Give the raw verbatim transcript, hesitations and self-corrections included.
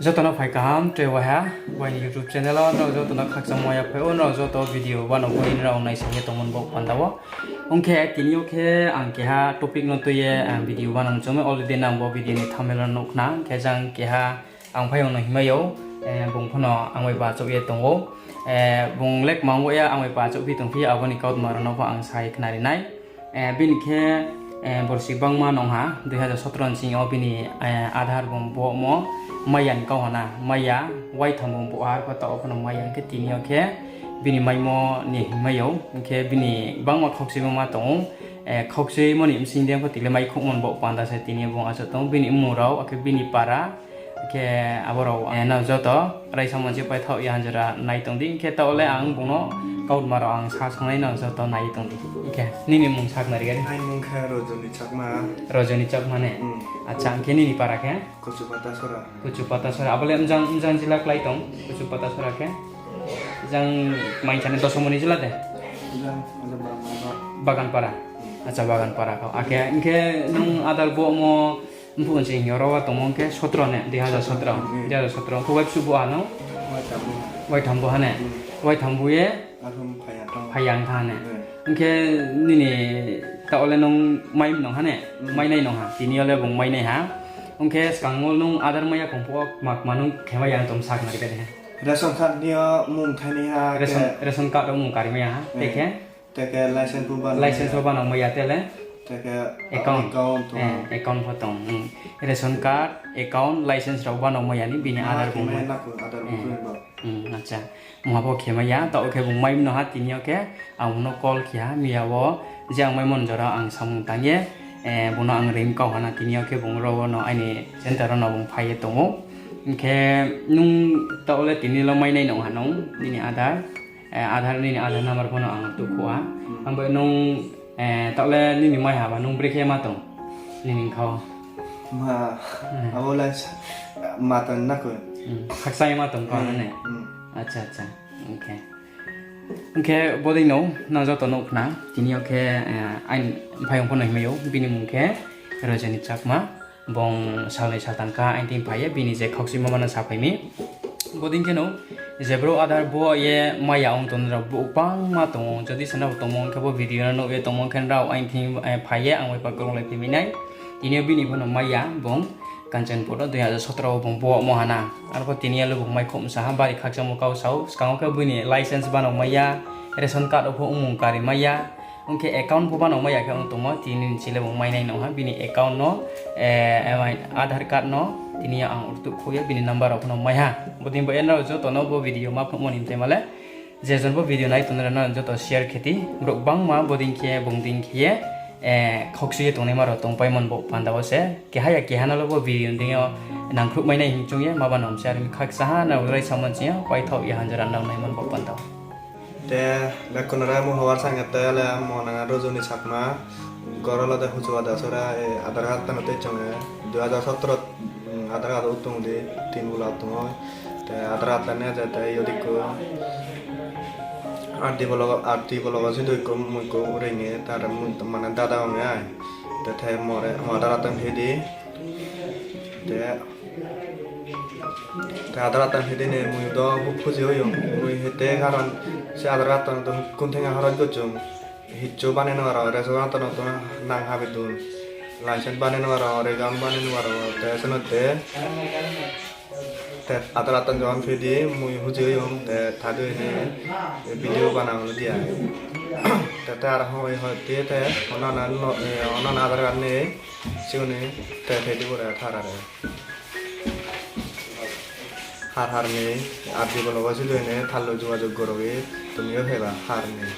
Joto no phai kaham, tre waiha, waini YouTube channel wo nrao joto no khakchangmo yaphai ou, nrao joto video bano boi nrao naisa ye tongmo ni baoh panda wo. Ong khe tini yo khe ang keha topic no tui ye ang video bano mchome, already nang bo video ni thumbnail no nuh khna, khe jang keha ang phaiyong no himai ou, bung pho no ang bai bachouh ye tong ou. Bung le kmang wo ya ang bai bachouh phi tong phi, abo ni kautma rao no pho ang sa ye khnari nai. Bini khe borsi bangma nong ha, dui hazar sotro ni sing yo bini Aadhaar bung bohmo mai ya ni kau ha na, mai ya, waitham bung boh ha, arpho taoh wo pho no mai ya, hing khe tini yo khe bini maimo ni hingmai ou, hing khe bini bangma khaukchuimo ma tong ou. Khaukchuimo ni bsing de pho tile maikhouhmo ni baoh panda se tini yo bung achouh tong ou, bini mmung rao, akhe bini para, khe abo rao, nrao joto raisa monchi paithaoh ya hanjora nai tong di, hing khe taoh le ang bung no kautma rao ang sa sangnai, nrao joto nai tong di. Hing khe nini mmung sakhnari khe? Aini mmung khe Rojoni Chakma. Rojoni Chakma ne? Acha, hing khe nini para khe? Kuchupata Sora. Abo le mjang, mjang jila klái tong, Kuchupata Sora khe? Jang maing sani Dosomoni jila de? Baganpara. Acha, Baganpara kau. Akhe hing khe nung Aadhaar bohmo mphuh nching hing yo ro wa tongmo hing khe sotro ne, dui hazar sotro. Dui hazar sotro. Khe waibsuh boh ha nung? Waitham boh ha ne? Waitham bo ye? Phai ya tha ne? Hing khe nini taoh le nung mai nong ha ne? Mainai nong ha. Tini yo le bung mainai ha. Ong khe skang wo nung Aadhaar mai ya khong phuh wo kma kma nung khemai ya tong sakhnari khe de? Ration card ni yo mmung thainai ha. Ration card wo mmung karimai ya ha. Tei khe? License wo bano mai ya te le? Account pho tong. Ration card, account, license rao bano mai ya ni bini Aadhaar bung mai. Acha, mungha pho khemai ya, taoh khe bung mai mno ha tini yo khe, ang bung no call khe ha, miya wo je ang maimo ni jora ang samung tang ye, bung no ang reing kau ha na, tini yo khe bung ro wo no aini center wo no bung phai ye tong ou. Hing khe nung taoh le tini le mainai nong ha nung, nini Aadhaar, Aadhaar nini Aadhaar number pho no ang tukhouh ha. Ang bai nung, taoh le nini mai ha ba nung brekhe ma tong? Nini kha wo? Abo le ma tong na khe. Khakchang ye ma tong kau ha ne? Acha, acha. Ong khe bodei no nang joto nuh khna, tini yo khe aini mphaiyong pho no himai ou, bini mmung khe Rojoni Chakma, bung salnoi saltham kha aini thing phai ye, bini je khaukchuimo ma no saphai mi. Bodei khe no, je brouh Aadhaar boh ye mai ya ong tong rao brouh bangma tong ou, jodi sana bo tongmo ong khe bo video no nuh ye tongmo ong khe nrao aini thing phai ye ang bai pa krunglai phi mi nai. Tini yo bini pho no mai ya bung, Kanchanpur wo dui hazar sotro wo bung bohmo ha na. Arpho tini yo le bung maikhouh msa ha, bari khakchangmo kau sa ou. Skang wo khe bini license bano mai ya, ration card wo pho mmung kari mai ya. Ong khe account pho bano mai ya khe ong tongmo, tini ni ching le bung mainai nong ha, bini account no, Aadhaar card no, tini yo ang rtuh khouh ye bini number rao pho no mai ha. Bodei bai nrao joto no bo video ma phnuhmo ni mtaima le, je jon bo video nai tongnai rao no joto share khe di, brouh bangma bodei khe bung dei khe ye, khaukchu ye tongnaima rao tongpaimo ni baoh panda wo se. Keha ya keha no le bo video ni deing yo nangkhruh mai nai hing choung ye, ma ba no mse armi khakchang ha, nrao raisa monching yo paithaoh ya hanjora nrao naimo ni baoh panda wo. Te, le kunora mo hobar sangya te le mo nang Rojoni Chakma, goro lo de Huchu Ada sora, Aadhaar card tano tei chong ye, dui hazar sotro, Aadhaar card wo tong di, tin bula tong ou, te Aadhaar card tane je te yodi ko, ardi bologo, ardi bologo si dui ko, mui ko, reing ye, tare mui mane dada ong ye ai, te the more, mo Aadhaar card tang phi di, te, te Aadhaar card tang phi di ne, mui do phuji hoyong, mui hete karon, se Aadhaar card tang to kun theng haron ko chung, hichu bane no aro, ration card tano to nang habi dun, license bane no aro, regam bane no aro, te seno te, te Aadhaar card tang jon phi di, mui phuji hoyong, te thadui ne, video banang lo dia. Te te aro hoi hoi te te, onana no, onana Aadhaar card ne, siuni, te phi di bora thara re. Har har ni, ardi bologo si dui ne, thalo jugajug goroi, tumi yo phaiba har ni.